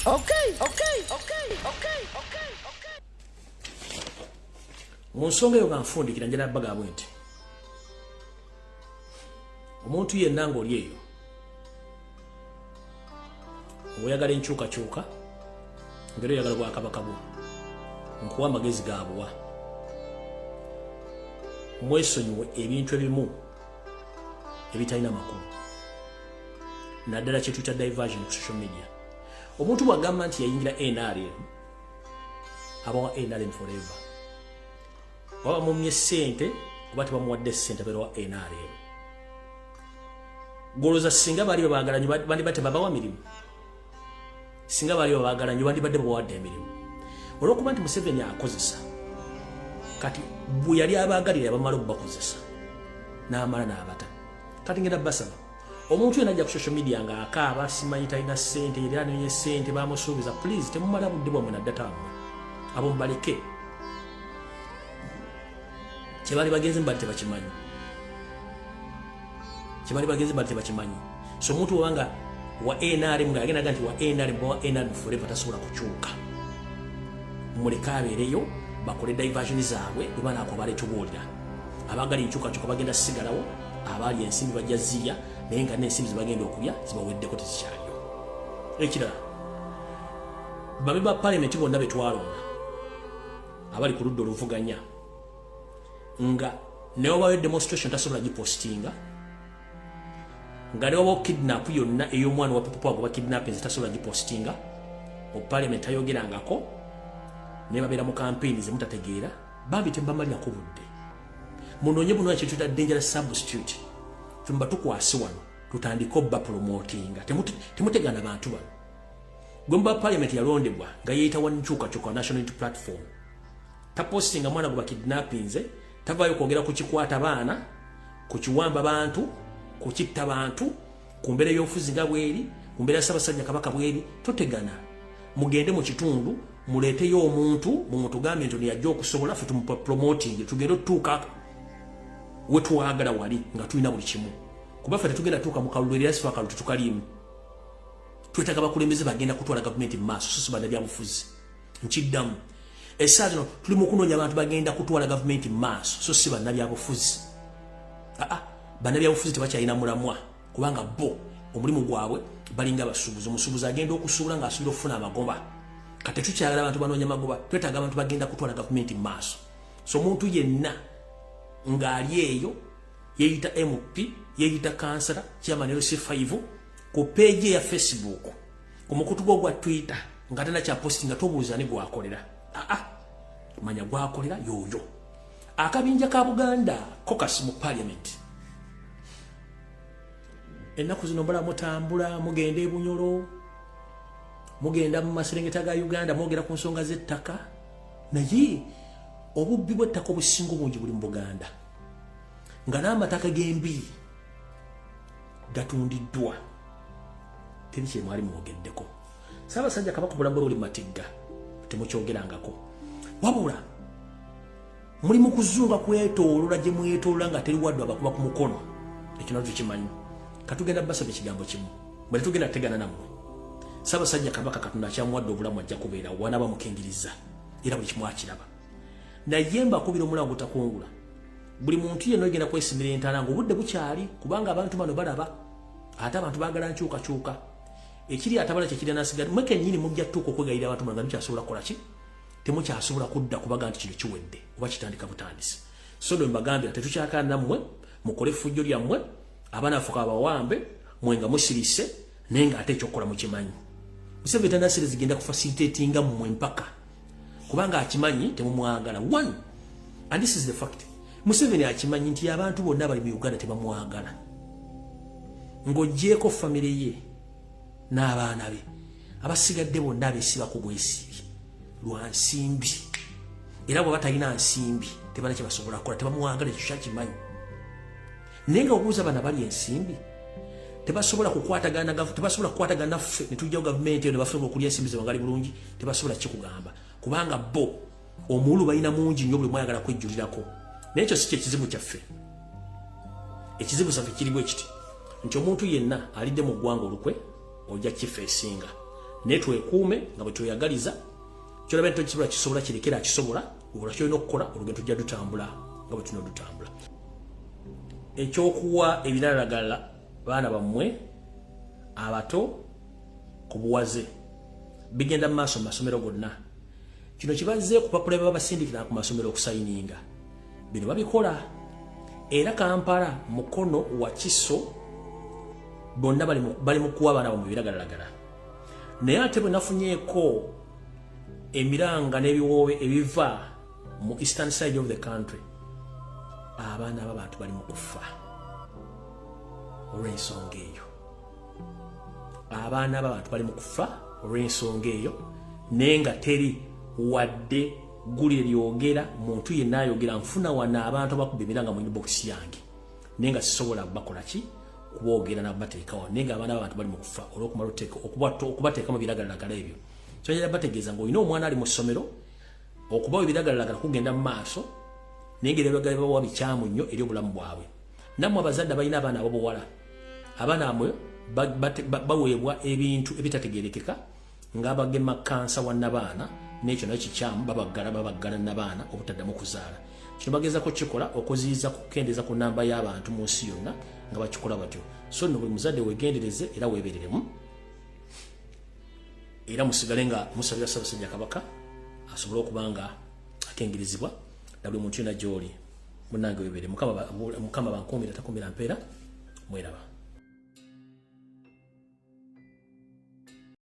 Okay. Mu nsonga eyo nga nfundikira, njala bagabwe nti omuntu yenna ng'oli eyo oyagala enkyukakyuka, ngeri oyagala bwakabaka bwo, nkuwa amagezi gaabuwa: mwesonyiwe ebintu ebimu ebitalina makulu, naddala kyetuyita diversion ku social media. Omuntu bw'agamba nti yayingira NRM, abawa NRM forever. Oba bamumye ssente oba tebamuwadde ssente, abeera wa NRM. Goloza singa baali babaagala nnyo, bandibadde babawa mirimu. Singa baali babaagala nnyo, bandibadde babawadde emirimu. Olwokuba nti Museveni akozesa, kati bwe yali abaagalira yabamala okubakozesa n'amala n'abata. Kati ngenda basaba, omuntu yenna ajja ku social media ng'akaaba, simanyi talina ssente, yeri anonye ssente bamusuubiza, please temumala budde bwammwe na data wammwe. Abo mubaleke, kyebali bagenzi mubali tebakimanyi, kyebali bagenzi bali tebakimanyi. So omuntu wabanga wa NRM nga agenda nti wa NRM, wa NRM forever, tasobola kukyuka. Muleke abeereyo, bakole diversion zaabwe. Bwe banaakuba baletubuulira, abaagala enkyukakyuka bagenda sigalawo, abaali ensimbi bajja zirya, naye nga n'ensimbi zebagenda okulya zibaweddeko, tezikyaliyo. Ekirala, babe ba palamenti bonna betwalonda abali ku ludda oluvuganya, nga newabayo demonstration tasobola gipostinga, nga newabawo kidnap yonna ey'omwana wa People Power gwe bakidnappinze tasobola gipostinga, mu parliament tayogerangako, naye babeera mu campaign zemutategeera. Bambi tebamalirako budde. Munoonye buno kyetuyita dangerous substitute, tumba tukwase wano, tutandike obba promotinga. Temutegana bantu bano. Gwe muba parliament yalondebwa nga yeeyita wa nkyukakyuka, National Unity Platform, tapostinga mwana gwe bakidnappinze, tavaayo kwogera ku kikwata baana, ku kiwamba bantu, ku kitta bantu, ku mbeera y'obufuzi nga bweri, ku mbeera ya Ssaabasajja Kabaka bweri. Totegana. Mugende mu kitundu, muleeteyo omuntu, mumutugambye nti yajja okusobola, ffe tumupromoting, tugende otutuuka wetwagala wali nga tulina buli kimu, kuba ffe tetugenda tuuka mu kalulu era sifa akalulu tetukaliimu. Twetaaga bakulembeze bagenda kutwala gavumenti mu maaso, so si bannabyabufuzi. Nkiddamu, essaawa zino tuli mu kunoonya abantu bagenda kutwala gavumenti mu maaso, so si bannabyabufuzi. Aa, bannabyabufuzi tebakyalina mulamwa, kubanga bo omulimu gwabwe balinga abasuubuzi. Omusuubuzi agenda okusuubula ng'asuubira okufuna amagoba. Kati tetukyagala abantu banoonya magoba, twetaaga abantu bagenda kutwala gavumenti mu maaso. So omuntu yenna ng'ali eyo yeeyita MP, yeeyita kansala, chairman LC5, ku page ya Facebook, ku mukutu gwo gwa Twitter, nga tana kya post, nga tobuuza ni gwakolera. Aa, manya gwakolera yoyo. Akabinja ka Buganda Caucus mu parliament, ennaku zino mbala mutambula, mugenda e Bunyoro, mugenda mu maserengeta ga Uganda, mwogera ku nsonga z'ettaka, naye obubbi bw'ettaka obusinga obungi buli mu Buganda, nga n'amataka g'embiri gatundiddwa. Teri kyemwali mwogeddeko. Ssaabasajja Kabaka obulamu bwe buli matigga, temukyogerangako, wabula muli mu kuzunga kwetoolola gye mwetoolola nga teri wadde abakuba ku mukono. Ekyo nakyo tukimanyi. Katugenda basaba ekigambo kimu, bwe tetugenda tegana nammwe. Ssaabasajja Kabaka, Katonda akyamuwadde obulamu, ajja kubeera wanaaba mukingiriza, era buli kimu akiraba. Naye mbakubira omulawo gutakungula, buli muntu yenna ogenda kwesimira entaana ng'obudde bukyali, kubanga abantu bano balaba, ate abantu baagala nkyukakyuka. Ekiri atabala kyekirya nasigala. Mwe kennyini mujja tuuka okwegayirira abantu bano nga mukyasobola kukola ki, temukyasobola kudda kubaga nti kino kiwedde oba kitandika butandisi. So no mbagambira, tetukyakala nammwe. Mukole effujjo lyammwe, abaana afuka abawambe, mwe nga musirise, naye ng'ate ekyokukola mukimanyi. Museveni tanasire zigenda kufacilitatinga mmwe mpaka, kubanga akimanyi temumwagala. One, and this is the fact, Museveni akimanyi nti abantu bonna bali mu Uganda tebamwagala, ng'ogyeko famire ye n'abaana be. Abasigadde bonna abeesibako bwesibi lwa nsimbi, era bwe batalina nsimbi tebana kyebasobola kukola. Tebamwagala, ekyo kyakimanyi. Naye nga obuuza bana bali ensimbi, tebasobola kukwatagana, tebasobola kukwatagana naffe ne tujjawo gavumenti eyo ne basobola okulya ensimbi zebangali bulungi. Tebasobola kikugamba, kubanga bo omuwulu balina mungi nnyo, buli mwayagala kwejjulirako. Naye ekyo si kyekizibu kyaffe. Ekizibu kyaffe kiri bwe kiti nti omuntu yenna alidde mu ggwanga olukwe ojja kifeesinga. Naye twekuume nga bwe tweyagaliza. Kyolaba nti tokisobola, kisobola kirekera akisobola. Okola kyolina okukola, olugendo tujja dutambula nga bwe tulina odutambula. Ekyokuwa ebiralagala baana bammwe abato ku buwaze bigenda mu maaso mu masomero gonna. Kino kibazze kupapula bye babasindikira ku masomero okusayininga. Bino babikola era Kampala, Mukono, Wakiso, bonna bali mu kuwa abaana bamwe ebiragalalagala. Naye ate bwe nafunyeeko emiranga n'ebiwoobe ebiva mu eastern side of the country, abaana b'abantu bali mu kufa olw'ensonga eyo. Abaana b'abantu bali mu kufa olw'ensonga eyo, naye nga teri wadde ggulire lyogera, muntu yenna ayogera. Nfuna wano abantu abakuba emiranga mu inbox yange, naye nga sisobola bakola ki, kuboogera nabateekawo, naye nga abaana b'abantu bali mu kufa olw'okumala okubateekamu ebiragalalagala ebyo. Kyojala bategeeza ng'olina omwana ali mu ssomero, okubawa ebiragalalagala kugenda mu maaso, naye nga ebiragala bawa bikyamu nnyo eri obulamu bwabwe. Nammwe abazadde abalina abaana abobuwala, abaana bamwe baweebwa ebintu ebitategerekeka ng'abagema kansa wa nabaana, n'ekyo nayo kikyamu. Babaggala nabaana obutaddamu kuzaala. Kino bagezako kikola okuziyiza kukendeeza ku namba y'abantu mu nsi yonna nga bakikola batyo. So nno buli muzadde wegendereze era weebereremu, era musigale nga musabira Ssaabasajja Kabaka asobole okuba nga akengerezebwa na buli muntu yonna gy'oli. Munnange, webere. Mukama bankuumira, takuumira mpeera. Mweraba.